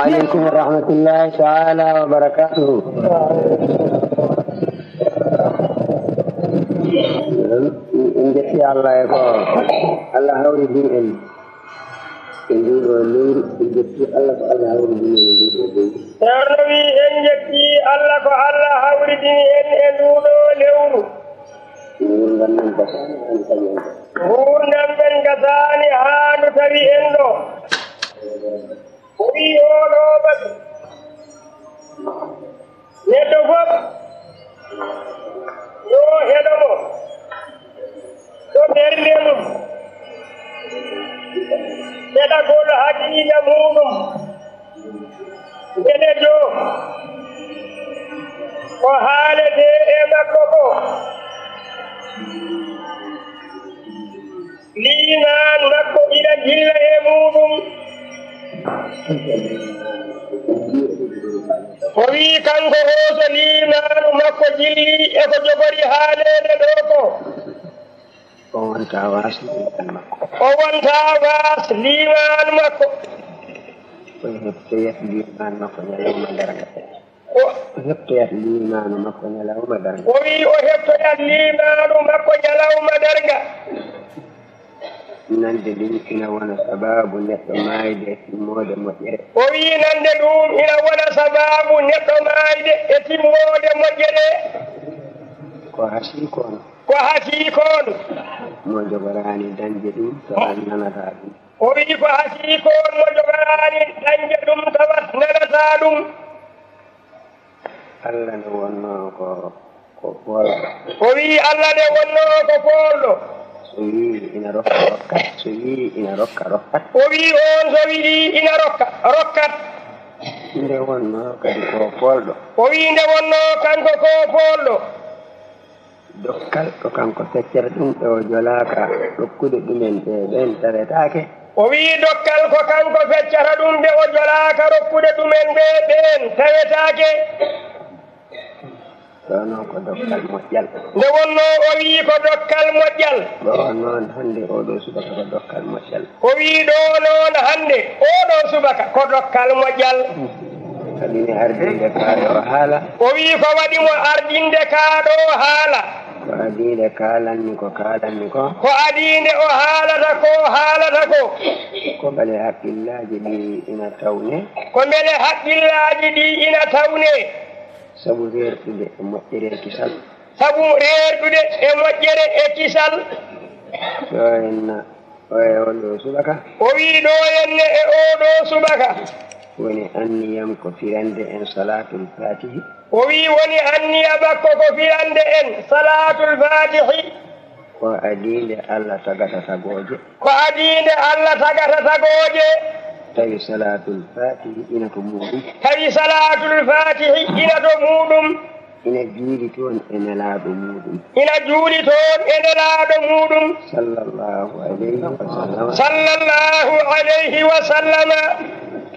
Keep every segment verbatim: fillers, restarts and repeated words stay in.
Aleykum wa rahmatullahi taala wa barakatuhu. En jetti Allah e ko Allah hawridini en e nduɗo lewru. En jetti Allah ko Allah hawridini en e nduɗo lewru. Ceerno wi en jetti Allah ko Allah hawridini en e nduɗo lewru. Ngurdan men gasani han tawi en ɗo. Ngurdan men gasani haa no tawi en ɗo. O wi oɗo batu, neɗɗo fof yo heɗo mo to ɓernde mum, heɗagol haqiiqa muɗum. Mbele jo ko haalete e makko ko, liimaan makko ina jilla e muɗum. O wi kanko o so liimaanu makko jilli e ko jogori haaleede ɗo ko, o wonta waas liimaan makko. O wonta waas liimaan makko. O heɓtoyat liimaan makko ñalawma darnga. O heɓtoyat liimaanu makko ñalawma darnga. O wi o heɓtoyat liimaanu makko ñalawma darnga. Nande ɗum ina wona sababu neɗɗo maayde e timmoode moƴƴere. O wi nande ɗum ina wona sababu neɗɗo maayde e timmoode moƴƴere. Ko hasii kon. Ko hasii kon. Mo jogoraani dañde ɗum, tawa nanataa ɗum. O wi ko hasii kon mo jogoraani dañde ɗum, tawa nanataa ɗum. Allah nde wonnoo ko, ko poolɗo. O wi Allah nde wonnoo ko poolɗo. So wi ina rokka, rokkat. So wi ina rokka, rokkat. O wi on so wi ina rokka, rokkat. Nde wonnoo kadi ko poolɗo. O wi nde wonnoo kanko ko poolɗo. Dokkal ko kanko feccata ɗum ɓe o jolaaka rokkude ɗumen ɓe ɓeen tawetaake. O wi dokkal ko kanko feccata ɗum ɓe o jolaaka rokkude ɗumen ɓe ɓeen tawetaake. Ɗo noon ko dokkal moƴƴal. Nde wonnoo o wi ko dokkal moƴƴal. Ɗo noon hannde oɗo subaka ko dokkal moƴƴal. O wi ɗo noon hannde oɗo subaka ko dokkal moƴƴal. Ko adii nde ardinde kaa ɗo haala. O wi ko waɗi mo ardinde kaa ɗo haala. Ko adii nde kaalanmi ko kaalanmi ko. Ko adii nde o haalata ko haalata ko. Ko mbele haqqillaaji ɗi ina tawne. Ko mbele haqqillaaji ɗi ina tawne. Sabu reerɗude e moƴƴere e kisal. Sabu reerɗude e moƴƴere e kisal. Ɗo en na, o e oɗo subaka. O wi ɗo en ne e oɗo subaka. Woni anniyam ko firande en Salaatul Faatihi. O wi woni anniya makko ko firande en Salaatul Faatihi. Ko adii nde Allah tagata tagooje. Ko adii nde Allah tagata tagooje. Tawi Salaatul Faatihi ina to muuɗum. Tawi Salaatul Faatihi ina to muuɗum. Ina juuli toon e nelaaɗo muuɗum. Ina juuli toon e nelaaɗo muuɗum. Sallallahu alayhi wa sallam. Sallallahu alayhi wa sallam.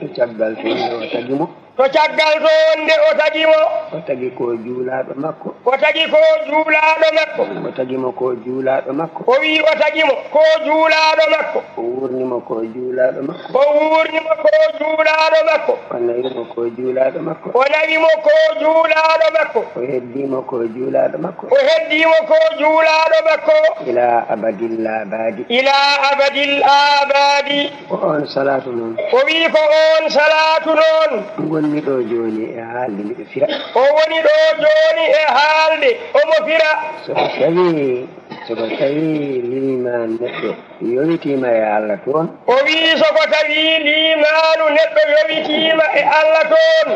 To caggal toon nde o tagi mo. To caggal toon nde o tagi mo. O tagi ko juulaaɗo makko. O tagi ko juulaaɗo makko. O tagi mo ko juulaaɗo makko. O wi o tagi mo ko juulaaɗo makko. O wuurni mo ko juulaaɗo makko. O wuurni mo ko juulaaɗo makko. O nawi mo ko juulaaɗo makko. O nawi mo ko juulaaɗo makko. O heddi mo ko juulaaɗo makko. O heddi mo ko juulaaɗo makko. Ila abadil abadi. Ila abadil abadi. Ko oon salaatu noon. O wi ko oon salaatu noon. Ngonmi ɗo jooni e haalde miɗo fira. O woni ɗo jooni e haalde omo fira. So ko tawi, so ko tawi liimaan neɗɗo yowitiima e Allah toon. O wi so ko tawi liimaanu neɗɗo yowitiima e Allah toon.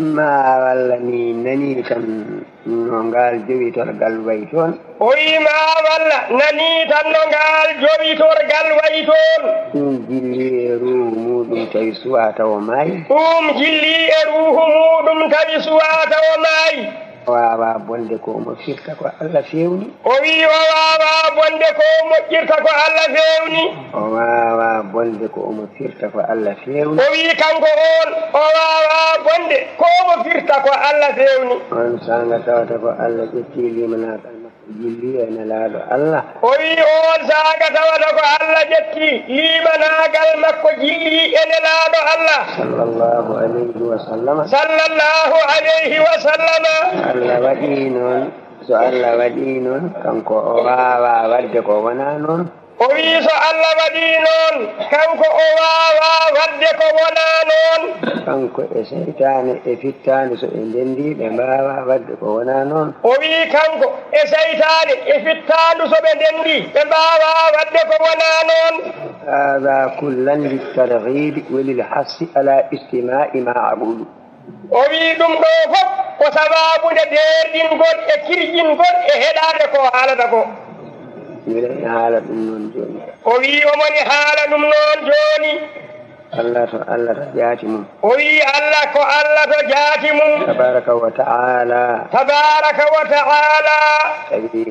Ma walla mi nanii tan no ngaal jowitorgal wayi toon. O wi ma walla nanii tan no ngaal jowitorgal wayi toon. Ɗum jilli e ruuhu muuɗum tawi suwaa tawa maayi. Ɗum jilli e ruuhu muuɗum tawi suwaa tawa maayi. O waawaa bonde ko omo firta ko Allah feewni. O wi o waawaa bonde ko moƴƴirta ko Allah feewni. O waawaa bonde ko omo firta ko Allah feewni. O wi kanko oon o waawaa bonde ko omo firta ko Allah feewni. Oon saanga tawata ko Allah ƴetti liimanaagal makko. Jilli e Nelaaɗo Allah. O wiyi oon saanga tawata ko Allah ƴetti liimanaagal makko jilli e Nelaaɗo Allah. Sallallahu alayhi wa sallam. Sallallahu alayhi wa sallam. Allah waɗi noon, so Allah waɗi noon, kanko o waawaa waɗde ko wonaa noon. O wiyi so Allah waɗi noon, kanko o waawaa waɗde ko wonaa noon. Kanko e seytaane e fittaandu so ɓe ndenndii, ɓe mbaawaa waɗde ko wonaa noon. O wiyi kanko e seytaane e fittaandu so ɓe ndenndii, ɓe mbaawaa waɗde ko wonaa noon. Haadaa kullan littargiibi wa lilhassi alaa istimaa'i maa aquulu. O wiyi ɗum ɗoo fof ko sabaabu nde deerɗingol e kirƴingol e heɗaade ko haalata ko. Mbiɗa haala ɗum noon jooni. O wiyi omo ni haala ɗum noon jooni. Allah to, Allah to jaati mum. O wiyi Allah ko Allah to jaati mum. Tabaaraka wa ta'aala. Tabaaraka wa ta'aala. Tawi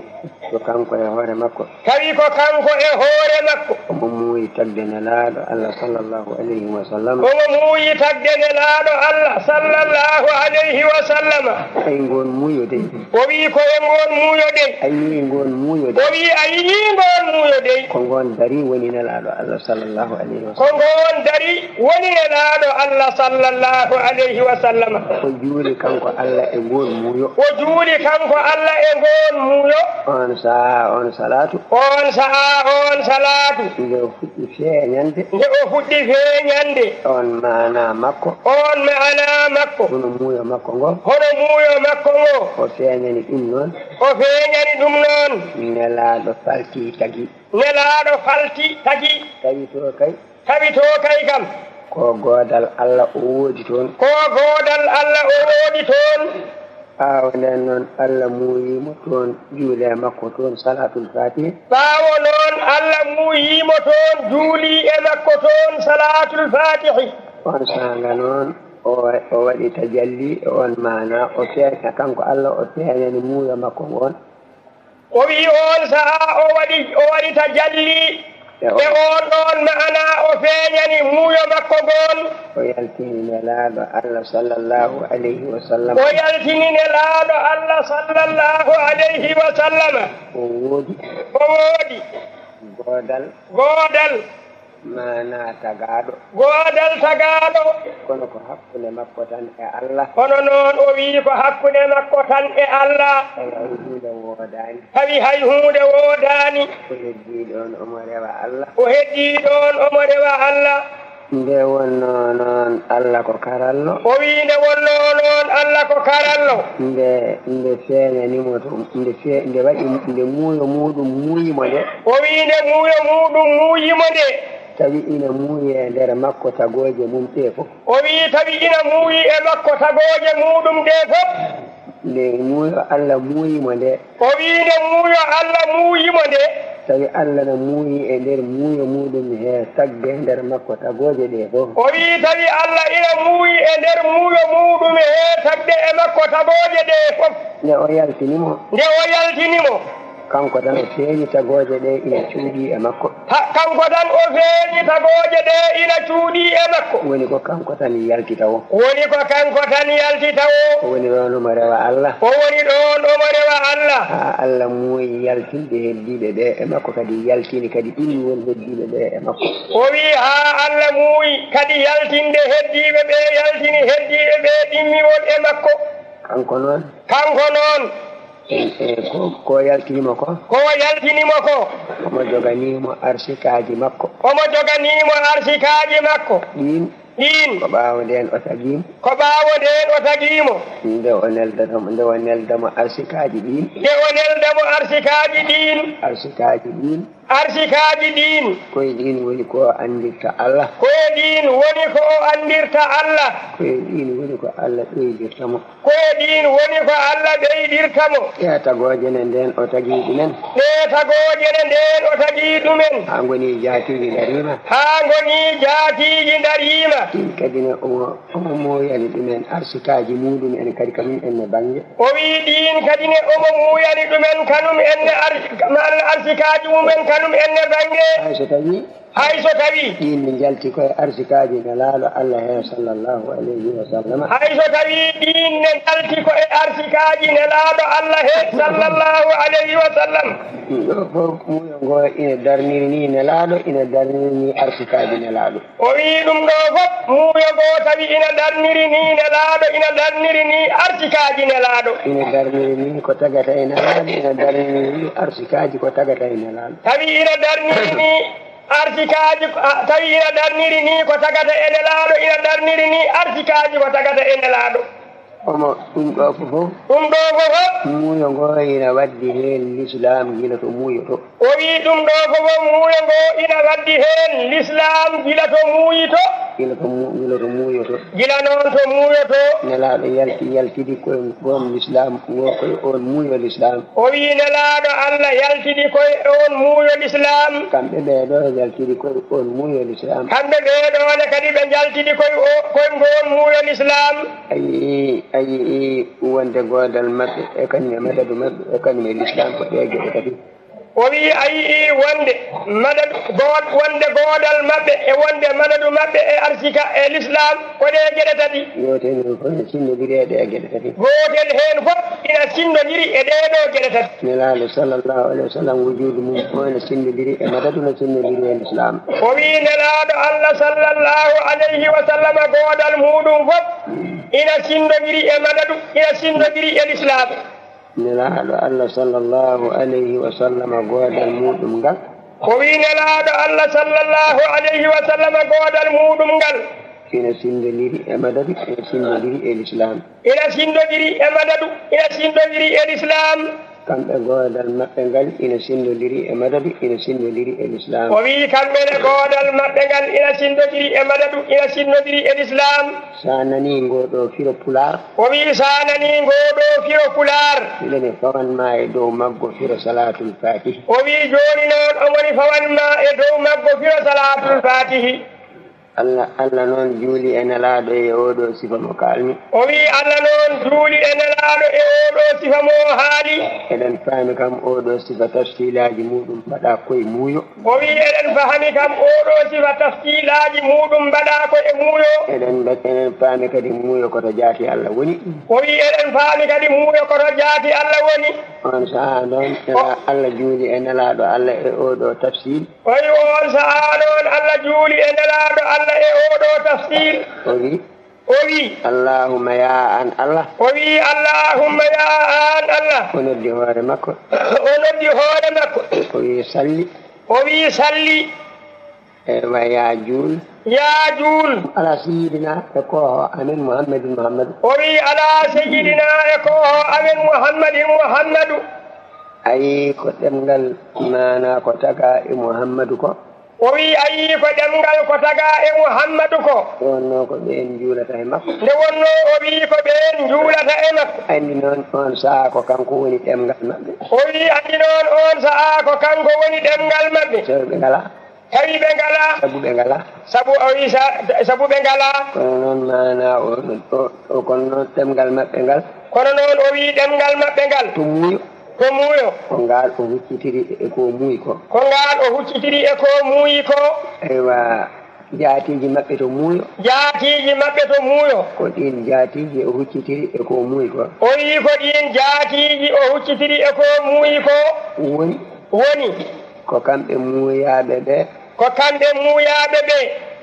ko kanko e hoore makko. Tawi ko kanko e hoore makko. Omo muuyi tagde Nelaaɗo Allah sallallahu alayhi wa sallam. Omo muuyi tagde Nelaaɗo Allah sallallahu alayhi wa sallam. Ay ngoon muuyo dey. O wiyi ko e ngoon muuyo dey. A yii ngoon muuyo dey. O wiyi a yii ngoon muuyo dey. Ko ngoon darii woni Nelaaɗo Allah sallallahu alayhi wa sallam. Ko ngoon darii woni Nelaaɗo Allah sallallahu alayhi wa sallam. O juuli kanko Allah e ngoon muuyo. O juuli kanko Allah e ngoon muuyo. Oon sahaa, oon salaatu. Oon sahaa, oon salaatu. Nde o fuɗɗi feeñande. Nde o fuɗɗi feeñande. Oon maanaa makko. Oon maanaa makko. Hono muuyo makko ngo. Hono muuyo makko ngo. O feeñani ɗum noon. O feeñani ɗum noon. Nelaaɗo falti tagi. Nelaaɗo falti tagi. Tawi to kay. Tawi to kay kam. Ko goodal Allah o woodi toon. Ko goodal Allah o woodi toon. Ɓaawo ndeen noon, Allah muuyi mo toon, juuli e makko toon, Salaatul Faatihi. Ɓaawo noon, Allah muuyi mo toon, juuli e makko toon, Salaatul Faatihi. Oon saanga noon, o wa-, o waɗi tajalli e oon maanaa, o feeña, kanko Allah, o feeñani muuyo makko ngoon. O wiyi oon sahaa o waɗi, o waɗi tajalli e oon ɗoon maanaa, o feeñani muuyo makko ngoon. O yaltini Nelaaɗo Allah sallallahu alayhi wa sallam. O yaltini Nelaaɗo Allah sallallahu alayhi wa sallam. O woodi. O woodi. Goodal. Goodal. Maanaa tagaaɗo. Goodal tagaaɗo. Kono ko hakkunde makko tan e Allah. Kono noon o wiyi ko hakkunde makko tan e Allah. Tawi hay huunde woodaani. Tawi hay huunde woodaani. O heddii ɗoon omo rewa Allah. O heddii ɗoon omo rewa Allah. Nde wonnoo noon Allah ko karallo. O wiyi nde wonnoo noon Allah ko karallo. Nde, nde feeñani mo ɗum, nde fe-, nde waɗi, nde muuyo muuɗum muuyi mo nde. O wiyi nde muuyo muuɗum muuyi mo nde. Tawi ina muuyi e nder makko tagooje mum ɗee fof. O wiyi tawi ina muuyi e makko tagooje muuɗum ɗee fof. Nde muuyo Allah muuyi mo nde. O wiyi nde muuyo Allah muuyi mo nde. Tawi Allah na muuyi e nder muuyo muuɗum he tagde nder makko tagooje ɗee fof. O wiyi tawi Allah ina muuyi e nder muuyo muuɗum he tagde e makko tagooje ɗee fof. Nde o yaltini mo. Nde o yaltini mo. Kanko tan o feeñi tagooje ɗee ina cuuɗii e makko. Ha, kanko tan o feeñi tagooje ɗee ina cuuɗii e makko. Woni ko kanko tan yalti tawo. Woni ko kanko tan yalti tawo. O woni ɗoon omo rewa Allah. O woni ɗoon omo rewa Allah. Haa Allah muuyi yaltinde heddiiɓe ɓee e makko, kadi yaltini kadi ɗimmi won heddiiɓe ɓee e makko. O wiyi haa Allah muuyi kadi yaltinde heddiiɓe ɓee, yaltini heddiiɓe ɓee ɗimmi won e makko. Kanko noon. Kanko noon. E, e, ko, ko yaltini mo ko? Ko yaltini mo ko? Omo joganii mo arsikaaji makko. Omo joganii mo arsikaaji makko. Ɗiin. Ɗiin. Ko ɓaawo ndeen o tagii mo. Ko ɓaawo ndeen o tagii mo. Nde o nelda mo, nde o nelda mo arsikaaji ɗiin. Nde o nelda mo arsikaaji ɗiin. Arsikaaji ɗiin. Arsikaaji ɗiin. Ko e ɗiin woni ko o anndirta Allah. Ko e ɗiin woni ko o anndirta Allah. Ko e ɗiin woni ko Allah ɗoydirta mo. Ko e ɗiin woni ko Allah ɓeydirta mo. Ɗee tagooje ne ndeen o tagii ɗumen. Ɗee tagooje ne ndeen o tagii ɗumen. Haa ngonii jaatiiji ndariima. Haa ngonii jaatiiji ndariima. Ɗiin kadi ne omo, omo moyani ɗumen arsikaaji muuɗum en kadi kanum en ne bannge. O wiyi ɗiin kadi ne omo muuyani ɗumen kanum en ne ar-, ma-, arsikaaji mum en kanum en ne bannge. Hay so tawii. Hay so tawi. Ɗiin ne njalti ko e arsikaaji Nelaaɗo Allah he, sallallahu alayhi wa sallam. Hay so tawi ɗiin ne njalti ko e arsikaaji Nelaaɗo Allah he, sallallahu alayhi wa sallam. Ɗum ɗo fof, muuyo ngo ina darniri ni Nelaaɗo, ina darniri ni arsikaaji Nelaaɗo. O wiyi ɗum ɗo fof, muuyo ngo tawi ina darniri ni Nelaaɗo, ina darniri ni arsikaaji Nelaaɗo. Ina darniri ni ko tagata e Nelaaɗo, ina darniri ni arsikaaji ko tagata e Nelaaɗo. Tawi ina darniri ni arsikaaji, a, tawi ina darniri ni ko tagata e Nelaaɗo, ina darniri ni arsikaaji ko tagata e Nelaaɗo. Omo ɗum ɗo fof. Ɗum ɗo fof. Muuyo ngo ina waddi heen Lislaam gila to muuyoto. O wiyi ɗum ɗo fof, muuyo ngo ina waddi heen Lislaam gila to muuyoto. Gila to mu-, gila to muuyoto. Gila noon to muuyoto. Nelaaɗo yalti, yaltidi ko e ngoon Lislaam, ngo ko e oon muuyo Lislaam. O wiyi Nelaaɗo Allah yaltidi ko e oon muuyo Lislaam. Kamɓe ɓee ɗo yaltidi ko e oon muuyo Lislaam. Kamɓe ɓee ɗo ne kadi ɓe njaltidi ko e o-, ko e ngoon muuyo Lislaam. A yii, a yii wonde goodal maɓɓe e kañum e madadu maɓɓe e kañum e Lislaam ko ɗee geɗe tati. O wiyi a yii wonde madadu, good-, wonde goodal maɓɓe e wonde madadu maɓɓe e arsika e Lislaam ko ɗee geɗe tati. Gootel heen fof ina sinndondiri e ɗee geɗe tati. Gootel heen fof ina sinndondiri e ɗee ɗoo geɗe tati. Nelaaɗo sallallahu alayhi wa sallam, wujuudu mum fof ina sinndondiri e madadu, ina sinndondiri e Lislaam. O wiyi Nelaaɗo Allah sallallahu alayhi wa sallam, goodal muuɗum fof ina sinndondiri e madadu, ina sinndondiri e Lislaam. Nelaaɗo Allah sallallahu alayhi wa sallam, goodal muuɗum ngal. O wiyi Nelaaɗo Allah sallallahu alayhi wa sallam, goodal muuɗum ngal. Ina sinndondiri e madadu, ina sinndondiri e Lislaam. Ina sinndondiri e madadu, ina sinndondiri e Lislaam. Kamɓe goodal maɓɓe ngal ina sinndondiri e madadu, ina sinndondiri e Lislaam. O wiyi kamɓe ne goodal maɓɓe ngal ina sinndondiri e madadu, ina sinndondiri e Lislaam. So a nanii ngoo ɗoo firo Pulaar. O wiyi so a nanii ngoo ɗoo firo Pulaar. Mbeɗa fawan ma e dow maggo firo Salaatul Faatihi. O wiyi jooni noon omo woni fawan ma e dow maggo firo Salaatul Faatihi. Allah, Allah noon juuli e Nelaaɗo e oo ɗoo sifa mo kaalmi. O wiyi Allah noon juuli e Nelaaɗo e oo ɗoo sifa mo o haali. Eɗen paami kam oo ɗoo sifa tafsiilaaji muuɗum mbaɗaa koye muuyo. O wiyi eɗen fahami kam oo ɗoo sifa tafsiilaaji muuɗum mbaɗaa ko e muuyo. Eɗen mba-, eɗen paami kadi muuyo ko to jaati Allah woni. O wiyi eɗen paami kadi muuyo ko to jaati Allah woni. Oon sahaa noon, o- Allah juuli e Nelaaɗo Allah e oo ɗoo tafsiil. O wiyi oon sahaa noon Allah juuli e Nelaaɗo Allah e oo ɗoo tafsiil. O wiyi, O wiyi. Allahumma ya an Allah. O wiyi, Allahumma ya an Allah. O noddi hoore makko. O noddi hoore makko. O wiyi, salli. O wiyi, salli. Ewa, ya juul. Ya juul. Ala sayyidina e kooho amen Muhammadin Muhammadu. O wiyi, ala sayyidina e kooho amen Muhammadin Muhammadu. Ayi ko ɗemngal maana ko taga e Muhammadu ko? O wiyi, a yii ko ɗemngal ko tagaa e Muhammadu ko. Nde wonnoo ko ɓeen njuulata e makko. Nde wonnoo o wiyi ko ɓeen njuulata e makko. Anndi noon oon sahaa ko kanko woni ɗemngal maɓɓe. O wiyi anndi noon oon sahaa ko kanko woni ɗemngal maɓɓe. Tawi ɓe ngalaa. Tawi ɓe ngalaa. Sabu ɓe ngalaa. Sabu o wiyi sa-, sabu ɓe ngalaa. Kono noon maanaa o, o, o, kono noon ɗemngal maɓɓe ngal. Kono noon o wiyi ɗemngal maɓɓe ngal. Ko muuyo. Ko muuyo. Ko ngaal o huccitiri e ko muuyi ko. Ko ngaal o huccitiri e ko muuyi ko. Eywa, jaatiiji maɓɓe to muuyo. Jaatiiji maɓɓe to muuyo. Ko ɗiin jaatiiji o huccitiri e ko muuyi ko. O wiyi ko ɗiin jaatiiji o huccitiri e ko muuyi ko. Woni. Woni. Ko kamɓe muuyaaɓe ɓe. Ko kamɓe muuyaaɓe ɓe.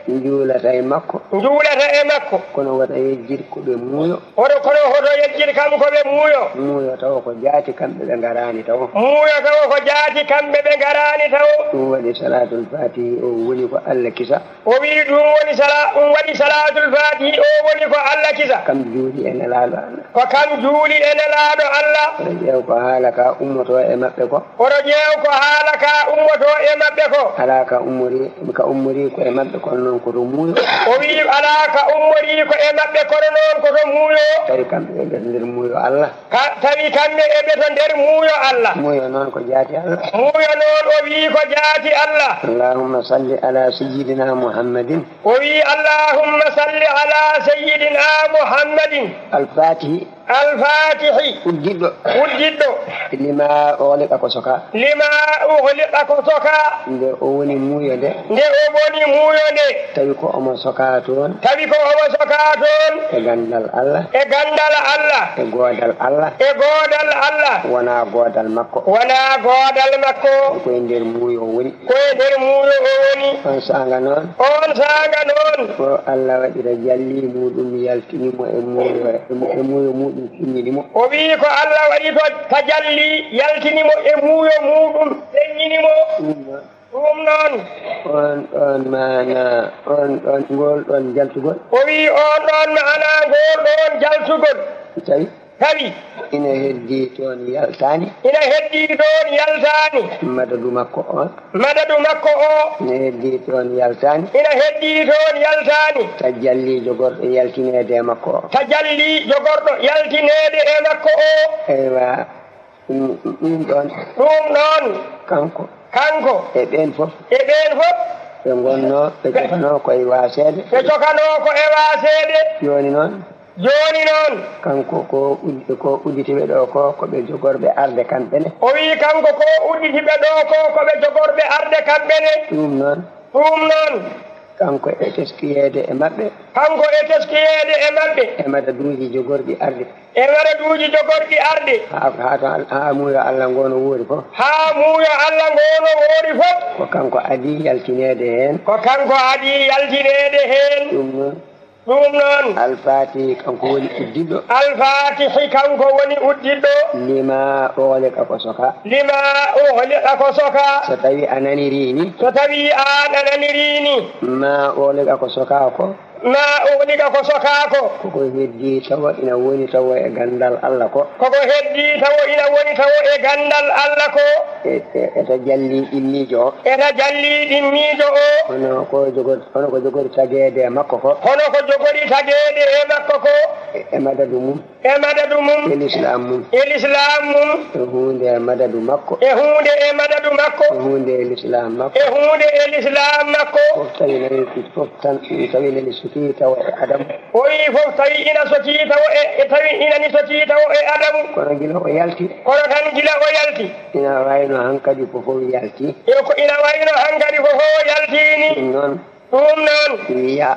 Njuulata e makko. Njuulata e makko. Kono wota yejjit ko ɓe muuyo. Hoto, kono hoto yejjit kam ko ɓe muuyo. Muuyo tawa ko jaati kamɓe ɓe ngaraani tawo. Muuyo tawa ko jaati kamɓe ɓe ngaraani tawo. Ɗum waɗi Salaatul Faatihi o woni ko Alla kisa. O wiyi ɗum woni sala-, ɗum waɗi Salaatul Faatihi o woni ko Alla kisa. Kam juuli e Nelaaɗo Alla. Ko kam juuli e Nelaaɗo Alla. Oto ƴeew ko haala ka ummotoo e maɓɓe ko. Oto ƴeew ko haala ka ummotoo e maɓɓe ko. Alaa ka ummori, ka ummori ko e maɓɓe kono noon ko to muuyo. O wiyi alaa ka ummori ko e maɓɓe kono noon ko to muuyo. Tawi kamɓe ɓe nder muuyo Alla. Ka, tawi kamɓe eɓe to nder muuyo Alla. Muuyo noon ko jaati Alla. Muuyo noon o wiyi ko jaati Alla. Allahumma salli ala sayyidina Muhammadin. O wiyi, "Allahumma salli ala sayyidina Muhammadin." Al-Faatihi. Alfaatihi. Uddiɗɗo. Uddiɗɗo. Lima ughliqa ko soka. Lima ughliqa ko soka. Nde o woni muuyo nde. Nde o woni muuyo nde. Tawi ko omo soka toon. Tawi ko omo soka toon. E ganndal Allah. E ganndal Allah. E goodal Allah. E goodal Allah. Wonaa goodal makko. Wonaa goodal makko. Ko e nder muuyo o woni. Ko e nder muuyo o woni. On saanga noon. On saanga noon. O Allah waɗi tajalli muuɗum yaltini mo e muuyo, e mu-, e muuyo muuɗum timmini mo. O wi'i ko Allah waɗi to tajalli yaltini mo e muuyo muuɗum feññini mo. Ɗum noon. Ɗum noon. On ɗon maana, on ɗon, ngol ɗon jaltugol. O wi'i on ɗon maana ngol ɗon jaltugol. Tawi. Tawi. Ina heddii toon yaltaani. Ina heddii toon yaltaani. Madadu makko on. Madadu makko o. Ina heddii toon yaltaani. Ina heddii toon yaltaani. Tajalli jogorɗo yaltineede e makko o. Tajalli jogorɗo yaltineede e makko o. Eywa. Ɗum, ɗum ɗoon. Ɗum ɗoon. Kanko. Kanko. E ɓeen fof. E ɓeen fof. Ɓe ngonnoo, ɓe cokanoo ko e waaseede. Ɓe cokanoo ko e waaseede. Jooni noon. Jooni noon. Kanko ko uddi-, ko udditi ɓe ɗo ko, ko ɓe jogorɓe arde kamɓe ne. O wi'i kanko ko udditi ɓe ɗo ko, ko ɓe jogorɓe arde kamɓe ne. Ɗum noon. Ɗum noon. Kanko e teskiyeede e maɓɓe. Kanko e teskiyeede e maɓɓe. E madaduuji jogorɗi arde. E madaduuji jogorɗi arde. Haa, haa to Al-, haa muuyo Allah ngoo no woori fof. Haa muuyo Allah ngoo no woori fof. Ko kanko adii yaltineede heen. Ko kanko adii yaltineede heen. Ɗum noon. Ɗum noon. Alfaatihi kanko woni uddiɗɗo. Alfaatihi kanko woni uddiɗɗo. Lima ughliqa ko soka. Lima ughliqa ko soka. So tawi a nanirii ni. So tawi aan a nanirii ni. Ma ughliqa ko soka ko. Ma ughliqa ko soka ko. Koko heddii tawa ina woni tawa e ganndal Allah ko. Koko heddii tawa ina woni tawa e ganndal Allah ko. E, e, e tajalli ɗimmiijo o. E tajalli ɗimmiijo o. Hono ko jogor-, hono ko jogori tageede e makko ko. Hono ko jogori tageede e makko ko. E, e madadu mum. E madadu mum. E lislaam mum. E lislaam mum. E huunde e madadu makko. E huunde e madadu makko. E huunde e lislaam makko. E huunde e lislaam makko. Fof tawi nani, fof tan, tawi nani sukii tawa e Adamu. O wi'i fof tawi ina sokii tawa e, e tawi ina ni sokii tawa e Adamu. Kono gila o yalti. Kono tan gila o yalti. Ina wayno hankadi ko fof yalti. E ko ina wayno hankadi ko fof yalti ni. Ɗum noon. Ɗum noon. Wiya.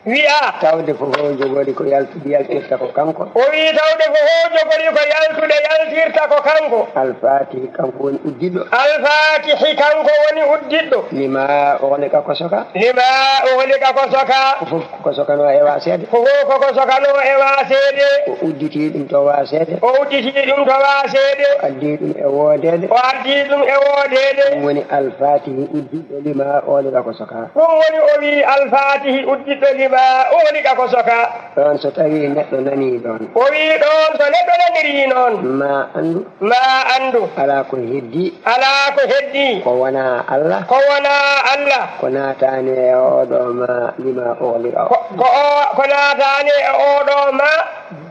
Wiya. Tawde fof jogori ko yaltude yaltirta ko kanko. O wi'i tawde fof jogori ko yaltude yaltirta ko kanko. Alfaatihi kanko woni uddiɗɗo. Alfaatihi kanko woni uddiɗɗo. Lima ughliqa ko soka. Lima ughliqa ko soka. Ko fof ko sokanoo e waaseede. Ko fof ko ko sokanoo e waaseede. O udditii ɗum to waaseede. O udditii ɗum to waaseede. O addii ɗum e woodeede. O addii ɗum e woodeede. Ɗum woni alfaatihi uddiɗɗo lima ughliqa ko soka. Ɗum woni o wi'i alfaatihi uddiɗɗo lima ughliqa ko soka. Ɗoon so tawii neɗɗo nanii ɗoon. O wi'i ɗoon so neɗɗo nanirii noon. Ma anndu. Ma anndu. Alaa ko heddii. Alaa ko heddii. Ko wonaa Allah. Ko wonaa Allah. Ko naataani e oo ɗoo ma lima ughliqa o. Ko, ko o, ko naataani e oo ɗoo ma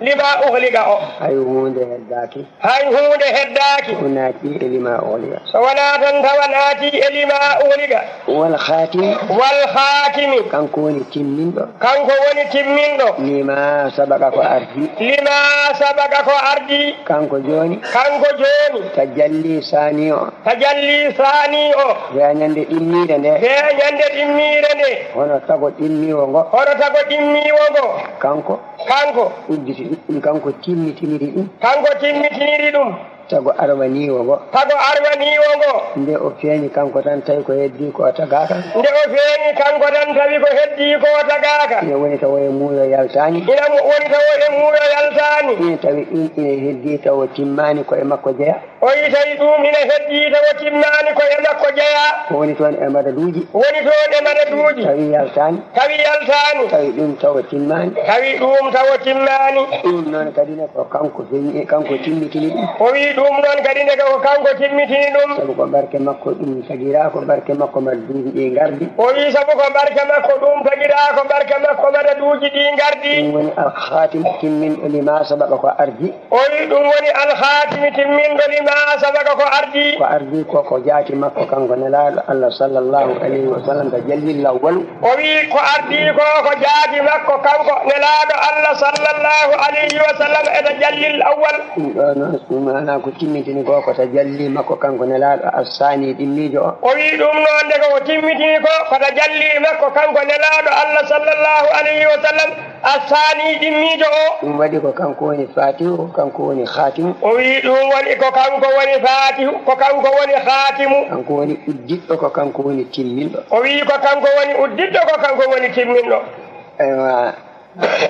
lima ughliqa o. Hay huunde heddaaki. Hay huunde heddaaki. O naati e lima ughliqa. So wonaa tan tawa naati e lima ughliqa. Wal khaatimi. Wal khaatimi. Kanko woni timminɗo. Kanko woni timminɗo. Lima sabaqa ko ardi. Lima sabaqa ko ardi. Kanko jooni. Kanko jooni. Tajalli saani o. Tajalli saani o. Feeñannde ɗimmiire nde. Feeñannde ɗimmiire nde. Hono tago ɗimmiiwo ngo. Hono tago ɗimmiiwo ngo. Kanko. Kanko. Udditi ɗum, kanko timmitiniri ɗum. Kanko timmitiniri ɗum. Tago arwaniiwo ngo. Tago arwaniiwo ngo. Nde o feeñi kanko tan tawi ko heddii ko o tagaaka. Nde o feeñi kanko tan tawi ko heddii ko o tagaaka. Ina woni tawo e muuyo yaltaani. Ina mo-, woni tawo e muuyo yaltaani. Ina tawi ɗum ina heddii tawo timmaani ko e makko jeya. O yi tawi ɗum ina heddii tawo timmaani ko e makko jeya. Woni toon e madaduuji. Woni toon e madaduuji. Tawi yaltaani. Tawi yaltaani. Tawi ɗum tawo timmaani. Tawi ɗum tawo timmaani. Ɗum noon kadi ne ko kanko feeñi, kanko timmitini ɗum. O wi'i ɗum noon kadi ne ko kanko timmitini ɗum. Sabu ko barke makko ɗum tagiraa, ko barke makko madaduuji ɗi ngardi. O wi'i sabu ko barke makko ɗum tagiraa, ko barke makko madaduuji ɗi ngardi. Ɗum woni alkhaatim timminɗo lima sabaqa ko ardi. O wi'i ɗum woni alkhaatimi timminɗo lima ma sabaqa, ko ardii. Ko ardii ko, ko jaati makko kanko Nelaaɗo Allah sallallahu alayhi wa sallam, tajallil awwalu. O wii ko ardii ko, ko jaati makko kanko Nelaaɗo Allah sallallahu alayhi wa sallam e tajallil awwal. Ɗum ɗo noon, ɗum maanaa ko timmitini ko, ko tajalli makko kanko Nelaaɗo Assaani ɗimmiijo o. O wii ɗum noon de ko timmitini ko, ko tajalli makko kanko Nelaaɗo Allah sallallahu alayhi wa sallam Assaani ɗimmiijo o. Ɗum waɗi ko kanko woni Faatihu, ko kanko woni Khaatimu. O wii ɗum woni ko kanko woni Faatihu, ko kanko woni Khaatimu. Kanko woni uddiɗɗo, ko kanko woni timminɗo. O wii ko kanko woni uddiɗɗo, ko kanko woni timminɗo. Eywa,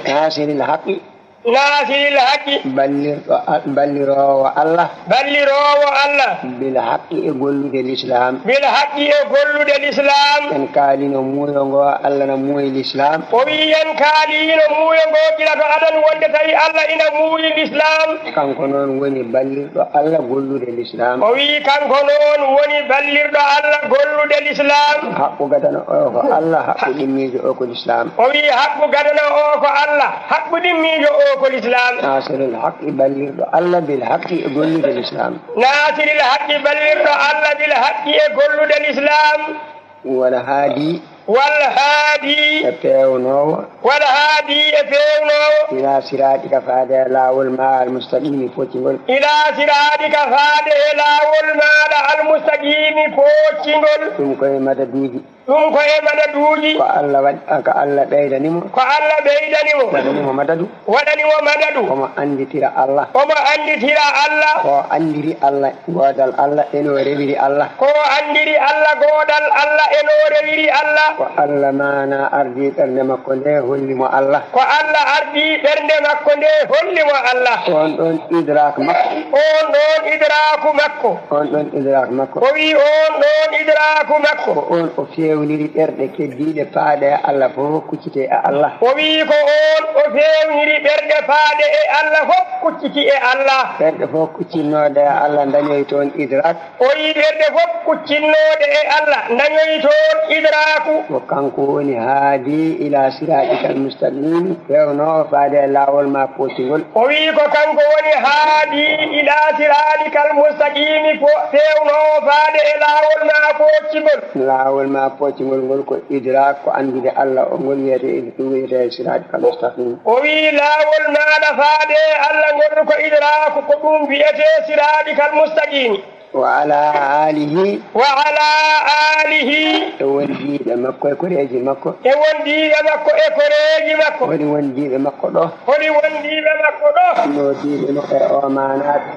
Naasiril Haqqi. Naasiril Haqqi. Ballirɗo Al-, balliroowo Allah. Balliroowo Allah. Bil haqqi, e gollude lislaam. Bil haqqi, e gollude lislaam. En kaalino muuyo ngo, Allah na muuyi lislaam. O wii en kaalino muuyo ngo gila to adan wonde tawi Allah ina muuyi lislaam. Kanko noon woni ballirɗo Allah gollude lislaam. O wii kanko noon woni ballirɗo Allah gollude lislaam. Haqqu gadano o ko Allah, haqqu ɗimmiijo o ko lislaam. O wii haqqu gadano o ko Allah, haqqu ɗimmiijo o ko lislaam. Naasiril haqqi, ballirɗo Allah bil haqqi, e gollude lislaam. Naasiril haqqi, ballirɗo Allah bil haqqi, e gollude lislaam. Wal haadi. Wal haadi. E peewnoowo. Wal haadi, e peewnoowo. Ila siraatika, faade e laawol ma al mustaqimi, poccingol. Ila siraatika, faade e laawol maaɗa al mustaqimi, poccingol. Ɗum ko e madaduuji. Ɗum ko e madaduuji. Ko Allah waɗ-, ko Allah ɓeydani mo. Ko Allah ɓeydani mo. Waɗani mo madadu. Waɗani mo madadu. Omo annditira Allah. Omo annditira Allah. Ko anndiri Allah, goodal Allah, e no rewiri Allah. Ko anndiri Allah, goodal Allah, e no rewiri Allah. Ko Allah maana ardii ɓernde makko nde, holli mo Allah. Ko Allah ardii ɓernde makko nde, holli mo Allah. On ɗon idrak makko. On ɗon idraku makko. On ɗon idrak makko. O wii on ɗon idraku makko. Ko on o feewniri ɓerɗe keddiiɗe paaɗe e Allah fof kuccite e Allah. O wii ko on o feewniri ɓerɗe paaɗe e Allah fof kucciti e Allah. Ɓerɗe fof kuccinnooɗe e Allah dañoy toon idrak. O wii ɓerɗe fof kuccinnooɗe e Allah dañoy toon idraku. Ko kanko woni haadi ila siraatikal mustaqim, feewnoowo faade e laawol ma pooccingol. O wii ko kanko woni haadi ila siraatikal mustaqimi, ko feewnoowo faade e laawol ma pooccingol. Laawol ma pooccingol ngol ko idrak, ko anndude Allah, o ngol wiyetee, ɗum wiyetee siraatikal mustaqim. O wii laawol maaɗa faade e Allah ngol ko idraku, ko ɗum wiyetee siraatikal mustaqimi. Wa ala alihi. Wa ala alihi. E wondiiɓe makko e koreeji makko. E wondiiɓe makko e koreeji makko. Holi wondiiɓe makko ɗo? Holi wondiiɓe makko ɗo? Nootiiɓe mo e o maanaaɓe.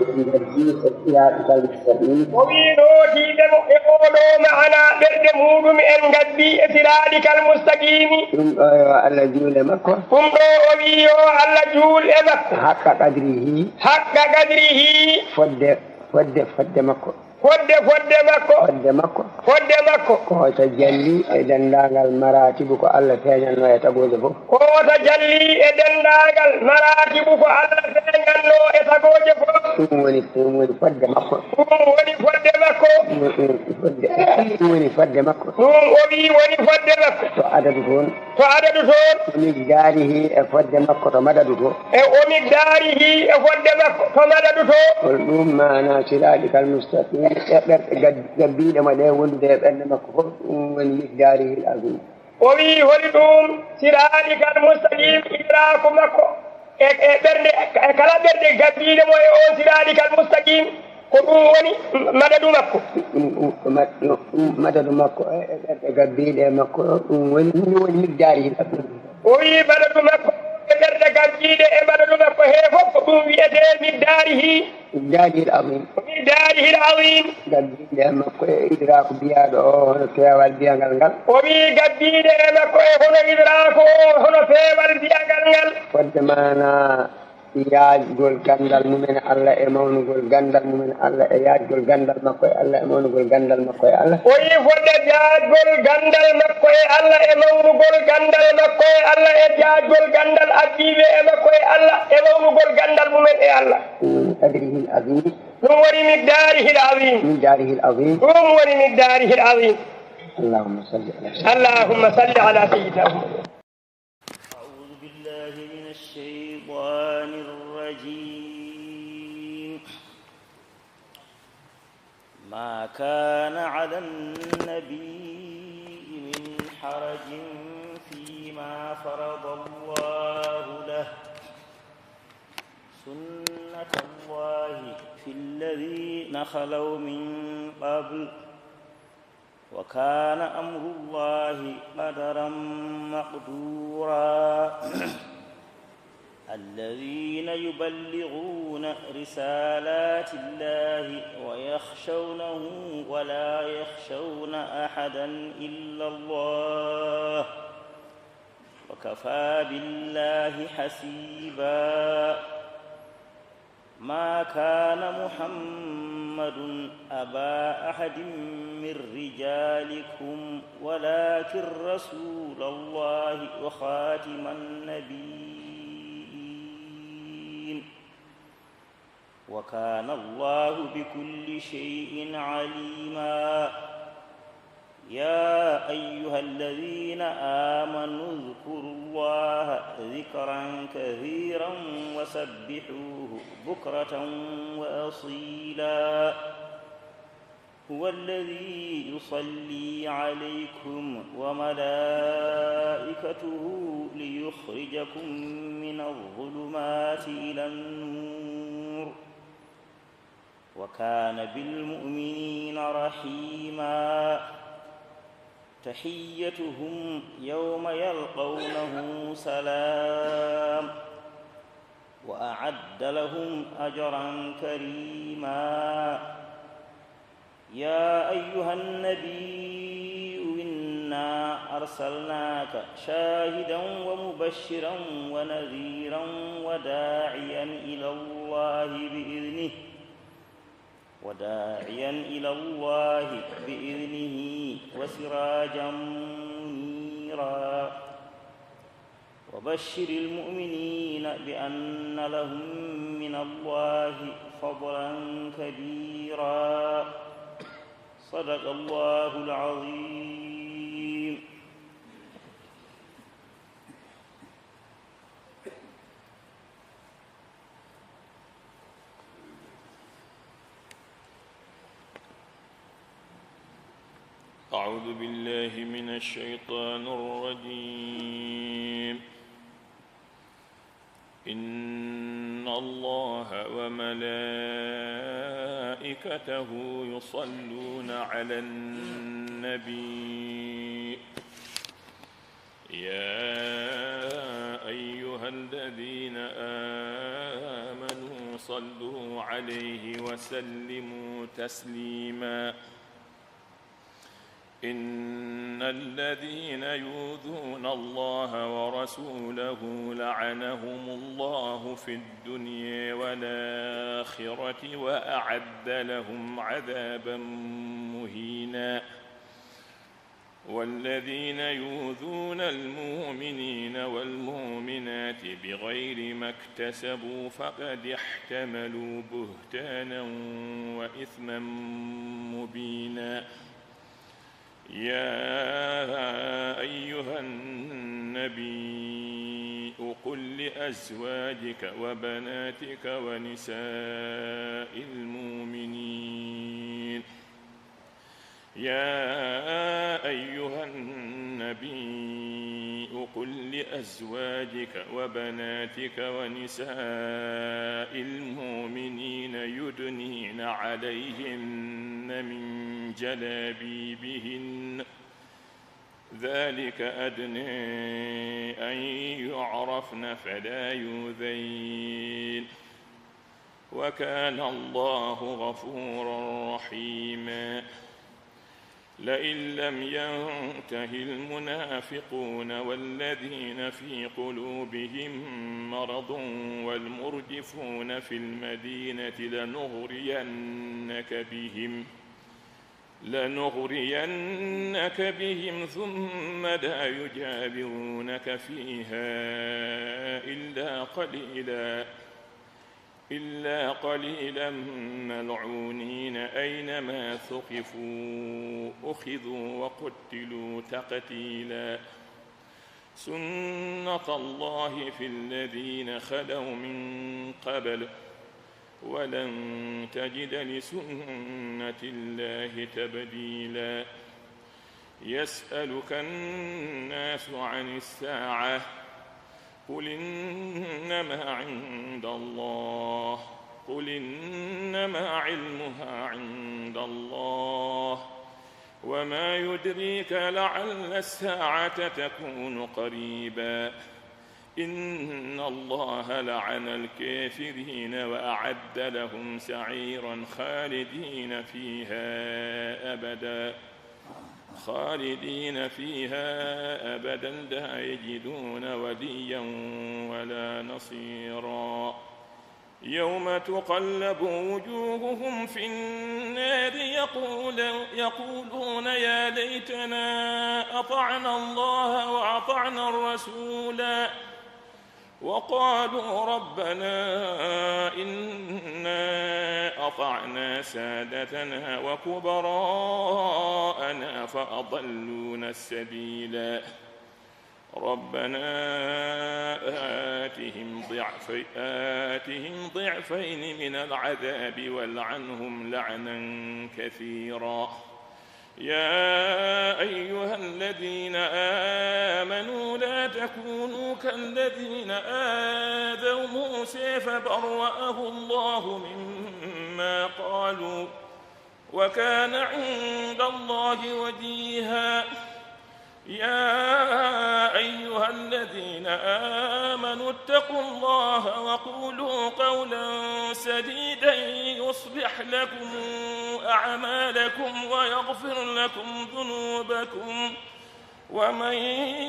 E nder diine siraatikal mustaqim. O wii nootiiɓe mo e oo ɗoo maana ɓerɗe muuɗum en ngabbii e siraatikal mustaqimi. Ɗum ɗo yo Allah juule makko. Ɗum ɗo o wii yo Allah juul e makko. Haqqa qadrihi. Haqqa qadrihi. Fodde, fodde, fodde makko. Fodde, fodde makko. Fodde makko. Fodde makko. Ko tajalli e denndaangal maratibu ko Allah feeñannoo e tagooje fof. Ko tajalli e denndaangal maratibu ko Allah feeñannoo e tagooje fof. Ɗum woni, ɗum woni fodde makko. Ɗum woni fodde makko. Ɗum, ɗum, fodde, ɗum woni fodde makko. Ɗum o wii woni fodde makko. To adadu toon. To adadu toon. Wa miqdaarihi, e fodde makko to madadu to. E wa miqdaarihi, e fodde makko to madadu to. Hol ɗum maana siraatikal mustaqim, e ɓerɗe gab-, gabbiiɗe mo ɗe wondude e ɓernde makko fof, ɗum woni miqdaarihil azim. O wii holi ɗum siraatikal mustaqim, idraku makko e, e ɓernde, e kala ɓerɗe gabbiiɗe mo e on siraatikal mustaqim. Ko ɗum woni madadu makko. Ɗum, ɗum, ɗum, ma-, ɗum, ɗum madadu makko e, e ɓerɗe gabbiiɗe e makko, ɗum woni, ɗum woni miqdaarihil azim. O wii madadu makko e ɓerɗe gabbiiɗe e madadu makko he fof ko ɗum wiyetee miqdaarihi. Miqdaarihil azim. Miqdaarihil azim. Gabbiiɗe e makko e idraku biyaaɗo o, hono peewal biyagal ngal. O wii gabbiiɗe e makko e hono idraku o, hono peewal biyagal ngal. Fodde maana yaajgol ganndal mumen Allah e mawnugol ganndal mumen Allah e yaajgol ganndal makko e Allah e mawnugol ganndal makko e Allah. O yii fodde yaajgol ganndal makko e Allah e mawnugol ganndal makko e Allah e yaajgol ganndal addiiɓe e makko e Allah e mawnugol ganndal mumen e Allah. Ɗum woni qadrihil azim. Ɗum woni miqdaarihil azim. Miqdaarihil azim. Ɗum woni miqdaarihil azim. Allahumma salli ala sayyidina. Allahumma salli ala sayyidina Muhammad. أعوذ بالله من الشيطان الرجيم. ما كان على النبي من حرج فيما فرض الله له، سنة الله في الذين خلوا من قبل، وكان أمر الله قدرا مقدورا. الذين يبلغون رسالات الله ويخشونه ولا يخشون أحدا إلا الله، وكفى بالله حسيبا. ما كان محمد أبا أحد من رجالكم ولكن رسول الله وخاتم النبيين، وكان الله بكل شيء عليما. يا أيها الذين آمنوا اذكروا الله ذكرا كثيرا وسبحوه بكرة وأصيلا. هو الذي يصلي عليكم وملائكته ليخرجكم من الظلمات إلى النور، وكان بالمؤمنين رحيما. تحيتهم يوم يلقونه سلام، وأعد لهم أجرا كريما. يا أيها النبي إنا أرسلناك شاهدا ومبشرا ونذيرا وداعيا إلى الله بإذنه، وداعيا إلى الله بإذنه وسراجا منيرا. وبشر المؤمنين بأن لهم من الله فضلا كبيرا. صدق الله العظيم. أعوذ بالله من الشيطان الرجيم. إن الله وملائكته يصلون على النبي. يا أيها الذين آمنوا صلوا عليه وسلموا تسليما. إن الذين يؤذون الله ورسوله لعنهم الله في الدنيا والآخرة وأعد لهم عذابا مهينا. والذين يؤذون المؤمنين والمؤمنات بغير ما اكتسبوا فقد احتملوا بهتانا وإثما مبينا. يا أيها النبي قل لأزواجك وبناتك ونساء المؤمنين. يا أيها النبي قل لأزواجك وبناتك ونساء المؤمنين يدنين عليهن من جلابيبهن، ذلك أدنى أن يعرفن فلا يؤذين، وكان الله غفورا رحيما. لئن لم ينته المنافقون والذين في قلوبهم مرض والمرجفون في المدينة لنغرينك بهم، لنغرينك بهم ثم لا يجاورونك فيها إلا قليلا، إلا قليلا ملعونين أينما ثقفوا أخذوا وقتلوا تقتيلا. سنة الله في الذين خلوا من قبل، ولن تجد لسنة الله تبديلا. يسألك الناس عن الساعة، قل إنما عند الله، قل إنما علمها عند الله، وما يدريك لعل الساعة تكون قريبا. إن الله لعن الكافرين وأعد لهم سعيرا خالدين فيها أبدا، خالدين فيها أبدا لا يجدون وليا ولا نصيرا. يوم تقلب وجوههم في النار يقول، يقولون يا ليتنا أطعنا الله وأطعنا الرسولا، وقالوا ربنا إنا أطعنا سادتنا وكبراءنا فأضلونا السبيلا. ربنا آتهم ضعفي-، آتهم ضعفين من العذاب والعنهم لعنا كثيرا. يا أيها الذين آمنوا لا تكونوا كالذين آذوا موسى فبرأه الله مما قالوا، وكان عند الله وجيها. يا أيها الذين آمنوا اتقوا الله وقولوا قولا سديدا يصلح لكم أعمالكم ويغفر لكم ذنوبكم، ومن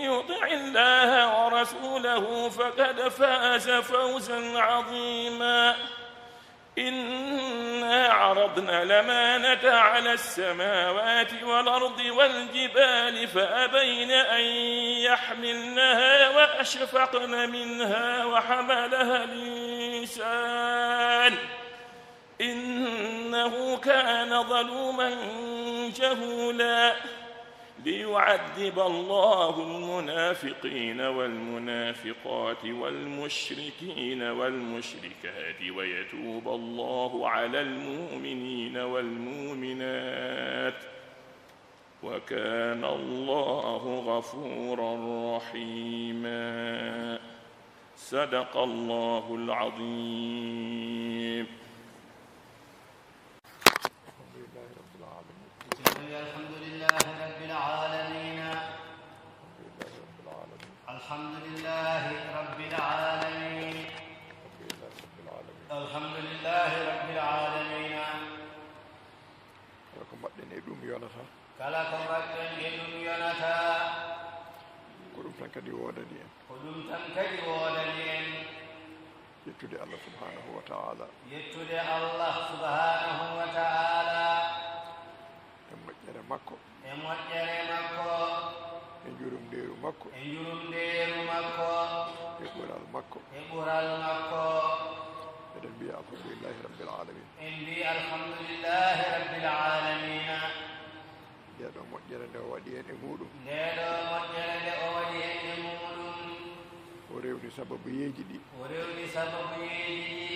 يطع الله ورسوله فقد فاز فوزا عظيما. إنا عرضنا الأمانة على السماوات والأرض والجبال فأبين أن يحملنها وأشفقن منها وحملها الإنسان إنه كان ظلوما جهولا. ليعذب الله المنافقين والمنافقات والمشركين والمشركات ويتوب الله على المؤمنين والمؤمنات، وكان الله غفورا رحيما. صدق الله العظيم. الحمد لله رب العالمين. الحمد لله رب العالمين. الحمد لله رب العالمين. الحمد لله رب العالمين. الحمد لله رب العالمين. Kala ko mbaɗɗen e ɗum yonataa. Kala ko mbaɗɗen e ɗum yonataa. Ko ɗum tan kadi woodani en. Ko ɗum tan kadi woodani en. Yettude Allah subhanahu wa ta'ala. Yettude Allah subhanahu wa ta'ala. E moƴƴere makko. E moƴƴere makko. E njurumdeeru makko. E njurumdeeru makko. E ɓural makko. E ɓural makko. Eɗen mbiya alhamdulillahi rabbil alamin. En mbi alhamdulillahi rabbil alamina. Nde ɗo moƴƴere nde o waɗi en e muɗum. Nde ɗo moƴƴere nde o waɗi en e muɗum. O rewni sababuyeeji ɗi. O rewni sababuyeeji ɗi.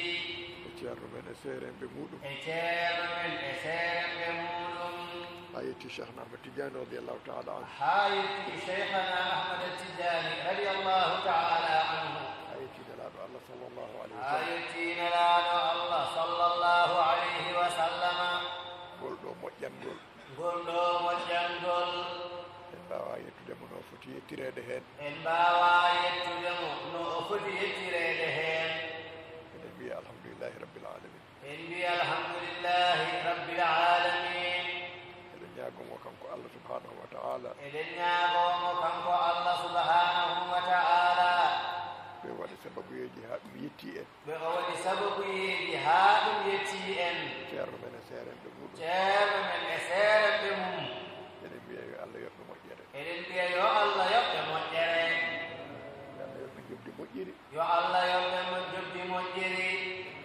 E ceerno men e seeremɓe muɗum. E ceerno men e seeremɓe muɗum. Haa yetti Cheikhna Ahmad Tidiane radiyallahu ta'ala anhu. Haa yetti Cheikhna Ahmad Tidiane radiyallahu ta'ala anhu. Haa yetti Nelaaɗo Allah sallallahu alayhi wa sallam. Haa yetti Nelaaɗo Allah sallallahu alayhi wa sallama. Ngol ɗo moƴƴangol. Ngol ɗo moƴƴangol. En mbaawaa yettude mo no foti yettireede heen. En mbaawaa yettude mo no o foti yettireede heen. Eɗen mbiya alhamdulillahi rabbil alamin. En mbiya alhamdulillahi rabbil alamin. Eɗen ñaago mo kanko Allah subhanahu wa ta'ala. Eɗen ñaago mo kanko Allah subhanahu wa ta'ala. Ɓe waɗi sababuyeeji haa ɗum yetti en. Ɓe o waɗi sababuyeeji haa ɗum yettii en. Ceerno men e seerenɓe muɗum. Ceerno men e seerenɓe mum. Eɗen mbiya yo Allah yoɓ ɓe moƴƴere. Eɗen mbiya yo Allah yoɓ ɓe moƴƴere. Yo Allah yoɓ ɓe njoɓdi moƴƴiri. Yo Allah yoɓ ɓe mo njoɓdi moƴƴiri.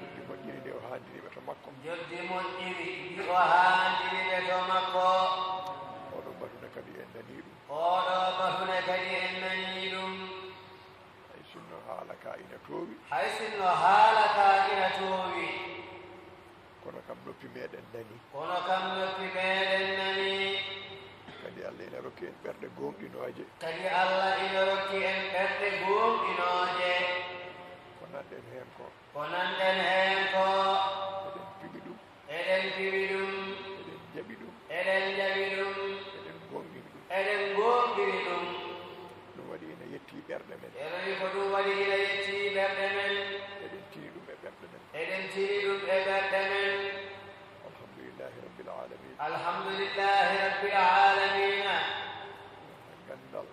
Njoɓdi moƴƴiri ndi o haandini ɓe to makko. Njoɓdi moƴƴiri ndi o haandini ɓe to makko. Oɗo batune kadi en nanii ɗum. Oɗo batune kadi en nanii ɗum. Hay sinno haala ka ina toowi. Hay sinno haala ka ina toowi. Kam noppi meɗen nani. Kono kam noppi meɗen nani. Kadi Allah ina rokki en ɓerɗe gooŋɗinooje. Kadi Allah ina rokki en ɓerɗe gooŋɗinooje. Ko nanɗen heen ko. Ko nanɗen heen ko. Eɗen piɓi ɗum. Eɗen piɓi ɗum. Eɗen jaɓi ɗum. Eɗen jaɓi ɗum. Eɗen gooŋɗini ɗum. Eɗen gooŋɗini ɗum. Ɗum waɗi ina yetti ɓerɗe men. Ɓe rewii ko ɗum waɗi ina yetti ɓerɗe men. Eɗen tini ɗum e ɓerɗe men. Eɗen tini ɗum e ɓerɗe men. Alhamdulillahi Rabbil Aalamiin. Alhamdulillahi Rabbil Aalamiina. Ganndal.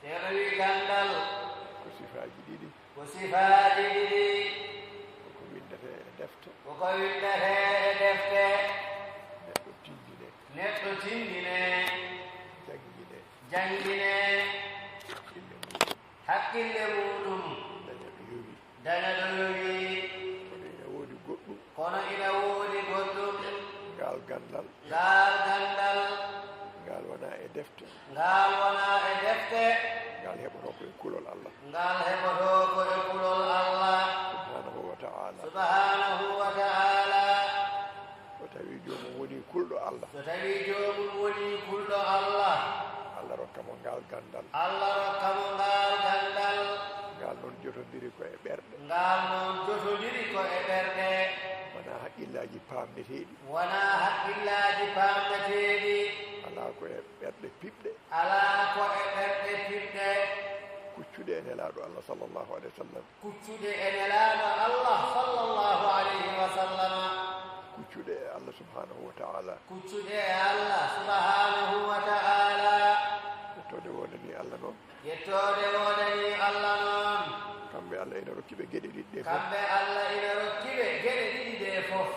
Ɓe rewii ganndal. Ko sifaaji ɗiɗi. Ko sifaaji ɗiɗi. Koko winndetee e defte. Koko winndetee e defte. Neɗɗo tinndine. Neɗɗo tinndine. Janngine. Janngine. Hakkille muuɗum. Hakkille muuɗum. Daña ɗo yowi. Daña ɗo yowi. Kono ina woodi goɗɗum. Kono ina woodi goɗɗum. Ngaal ganndal. Ngaal ganndal. Ngaal wonaa e defte. Ngaal wonaa e defte. Ngaal heɓotoo ko e kulol Allah. Ngaal heɓotoo ko e kulol Allah. Subhaanahu wa ta'aala. Subhaanahu wa ta'aala. So tawii joomum wonii kulɗo Allah. So tawii joomum wonii kulɗo Allah. Allah rokka mo ngaal ganndal. Allah rokka mo ngaal ganndal. Ngaal noon jotondiri ko e ɓerɗe. Ngaal noon jotondiri ko e ɓerɗe. Wonaa haqqillaaji paamneteeɗi. Wonaa haqqillaaji paamneteeɗi. Alaa ko e ɓerɗe piɓɗe. Alaa ko e ɓerɗe piɓɗe. Kuccuɗe e Nelaaɗo Allah sallallahu alayhi wa sallam. Kuccuɗe e Nelaaɗo Allah sallallahu alayhi wa sallam. Kuccuɗe e Allah subhaanahu wa ta'aala. Kuccuɗe e Allah subhaanahu wa ta'aala. Yettoode woodanii Allah noon. Yettoode woodanii Allah noon. Kamɓe Allah ina rokki ɓe geɗe ɗiɗi ɗe fof. Kamɓe Allah ina rokki ɓe geɗe ɗiɗi ɗe fof.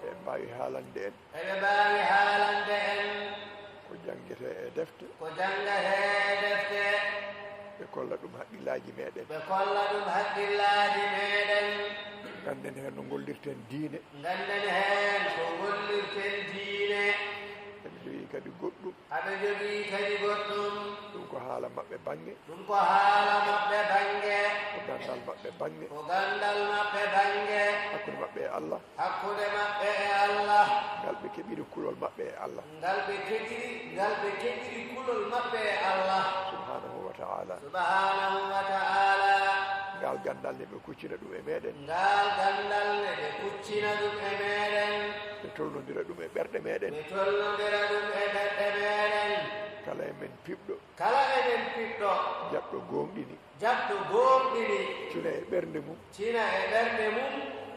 Ɓe mbaawi haalande en. Eɓe mbaawi haalande en. Ko janngetee e defte. Ko janngetee e defte. Ɓe kolla ɗum haqqillaaji meɗen. Ɓe kolla ɗum haqqillaaji meɗen. Ngannden heen no ngollirten diine. Ngannden heen ko ngollirten diine. Eɓe njogii kadi goɗɗum. Aɓe njogii kadi goɗɗum. Ɗum ko haala maɓɓe bannge. Ɗum ko haala maɓɓe bannge. Ko ganndal maɓɓe bannge. Ko ganndal maɓɓe bannge. Hakkunde maɓɓe e Allah. Hakkunde maɓɓe e Allah. Ngal ɓe keɓiri kulol maɓɓe e Allah. Ngal ɓe keɓiri, ngal ɓe keɓiri kulol maɓɓe e Allah. Subhaanahu wa ta'aala. Subhaanahu wa ta'aala. Ngaal ganndal ne ɓe kuccina ɗum e meɗen. Ngaal ganndal ne ɓe kuccina ɗum e meɗen. Ɓe tolnondira ɗum e ɓerɗe meɗen. Ɓe tolnondira ɗum e ɓerɗe meɗen. Kala e men piɓɗo. Kala e men piɓɗo. Jaɓɗo gooŋɗini. Jaɓɗo gooŋɗini. Cina e ɓernde mum. Cina e ɓernde mum.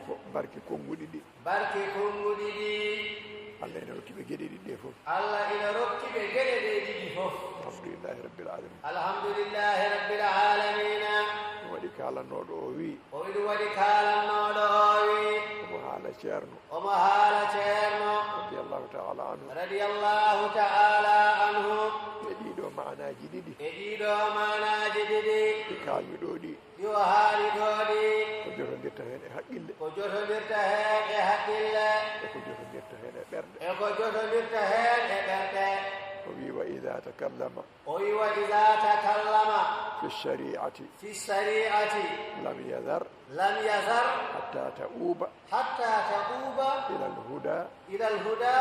Ko barke konnguɗi ɗi. Barke konnguɗi ɗi. Allah ina rokki ɓe geɗe ɗiɗi ɗe fof. Allah ina rokki ɓe geɗe ɗe ɗiɗi fof. Alhamdulillahi Rabbil Aalamiin. Alhamdulillahi Rabbil Aalamiina. Ɗum waɗi kaalannooɗo o wiyi. O wiyi ɗum waɗi kaalannooɗo o wiyi. Omo haala Ceerno. Omo haala Ceerno. Radiyallahu ta'ala anhu. Radiyallahu ta'ala anhu. E ɗiɗo maanaaji ɗiɗi. E ɗiɗo maanaaji ɗiɗi. Ɗi kaalmi ɗo ɗi. Ɗi o haali ɗo ɗi. Ko jotondirta heen e haqqille. Ko jotondirta heen e haqqille. E ko jotondirta heen e ɓerɗe. E ko jotondirta heen e ɓerɗe. O wiyi, "Wa iza takallama." O wiyi, "Wa iza takallama." Fi shari'ati. Fi shari'ati. Lam yazar. Lam yazar. Hatta ta'uba. Hatta ta'uba. Ila al-huda. Ila al-huda.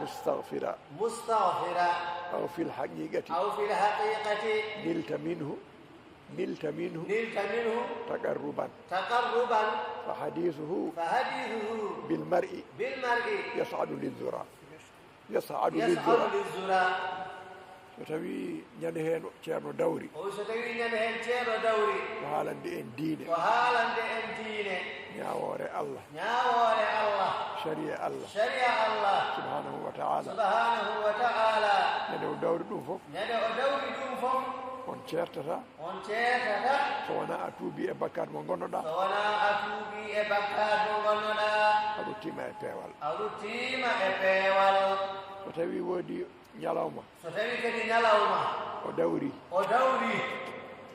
Mustaghfira. Mustaghfira. Aw fil haqiqati. Aw fil haqiqati. Nilta minhu. Nilta minhu. Nilta minhu. Taqarruban. Taqarruban. Fa hadithuhu. Fa hadithuhu. Bil mar'i. Bil mar'i. Yas'adu lizura. Yas'adu lizura. Yas'adu lizura. So tawi ñande heen Ceerno dawri. O, so tawi ñande heen Ceerno dawri. Ko haalande en diine. Ko haalande en diine. Ñaawoore Allah. Ñaawoore Allah. Shari'a Allah. Shari'a Allah. Subhanahu wa ta'ala. Subhanahu wa ta'ala. Ñande o dawri ɗum fof. Ñande o dawri ɗum fof. On ceertata. On ceertata. So wonaa a tuubi e bakkaat mo ngonnoɗaa. So wonaa a tuubi e bakkaat mo ngonnoɗaa. A ruttiima e peewal. A ruttiima e peewal. So tawi woodi ñalawma. So tawi kadi ñalawma. O dawri. O dawri.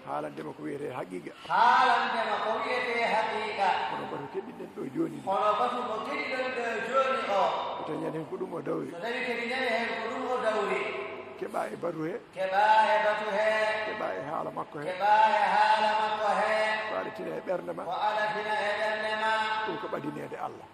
Haalande ma ko wiyetee haqiiqa. Haalande ma ko wiyetee haqiiqa. Kono batu keɗiɗen ɗo jooni ni. Kono batu mo keɗiɗen ɗo jooni o. So tawi ñande heen ko ɗum o dawri. So tawi kadi ñande heen ko ɗum o dawri. Keɓaa e batu he. Keɓaa e batu he. Keɓaa e haala makko he. Keɓaa e haala makko he. Ko aɗa tina e ɓernde ma. Ko aɗa tina e ɓernde ma. Ɗum ko ɓadineede Allah.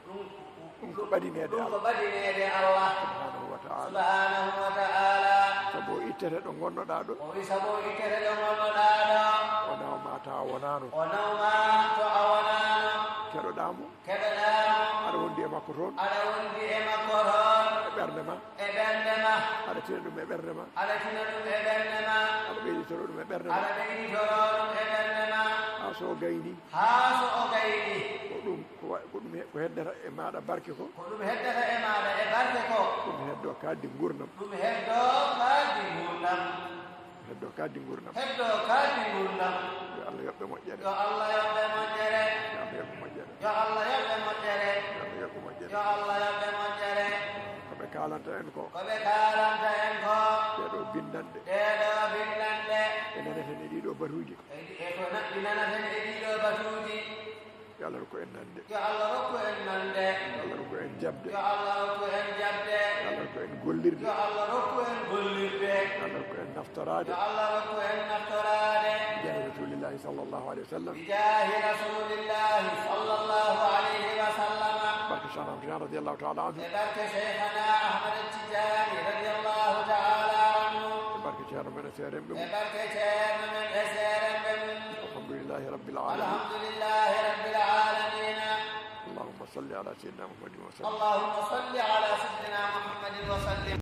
Ɗum Ɗum ko ɓadineede Allah. Ɗum ko ɓadineede Allah. Subhanahu wa ta'ala. Subhanahu wa ta'ala. Sabu o ittete ɗo ngonnoɗaa ɗo. O wi sabu o ittete ɗo ngonnoɗaa ɗo. O nawma tawa wonaano. O nawma to a wonaano. Keɗoɗaa mo. Keɗoɗaa mo. Aɗa wondi e makko toon. Aɗa wondi e makko toon. E ɓernde ma. E ɓernde ma. Aɗa tina ɗum e ɓernde ma. Aɗa tina ɗum e ɓernde ma. Aɗa ɓeyditoro ɗum e ɓernde ma. Aɗa ɓeyditoro ɗum e ɓernde ma. Haa so o gayni. Haa so o gayni. Ko ɗum, ko wa-, ko ɗum he-, ko heddata e maaɗa barke ko. Ko ɗum heddata e maaɗa e barke ko. Ɗum heddo kaaldi nguurndam. Ɗum heddo kaaldi nguurndam. Heddo kaaldi nguurndam. Heddo kaaldi nguurndam. Yo Allah yoɓ ɓe moƴƴere. Yo Allah yoɓ ɓe moƴƴere. Yo Allah yoɓ ɓe moƴƴere. Yo Allah yoɓ ɓe moƴƴere. Yo Allah yoɓ ɓe moƴƴere. Yo Allah yoɓ ɓe moƴƴere. Ko ɓe kaalanta en ko. Ko ɓe kaalanta en ko. Ɗee ɗoo binndanɗe. Ɗee ɗoo binndanɗe. Ɗe naneten e ɗii ɗoo batuuji. E ɗi-, e ko na-, ɗi nanaten e ɗii ɗoo batuuji. Yo Allah rokku en nande. Yo Allah rokku en nande. Yo Allah rokku en jaɓde. Yo Allah rokku en jaɓde. Yo Allah rokku en gollirde. Yo Allah rokku en gollirde. Yo Allah rokku en naftoraade. Yo Allah rokku en naftoraade. Jaahi Rasulillahi sallallahu alayhi wa sallam. Bi jaahi Rasulillahi sallallahu alayhi wa sallam. Barke Cheikh Ahmad Tidiane radiyallahu ta'ala anhu. E barke Cheikhana Ahmad Tidiane radiyallahu ta'ala anhu. E barke Ceerno men e seerenɓe mum. E barke Ceerno men e seerenɓe mum. Alhamdulillahi Rabbil Alamin. Alhamdulillahi Rabbil Alamin. اللهم صل على سيدنا محمد وسلم. اللهم صل على سيدنا محمد وسلم.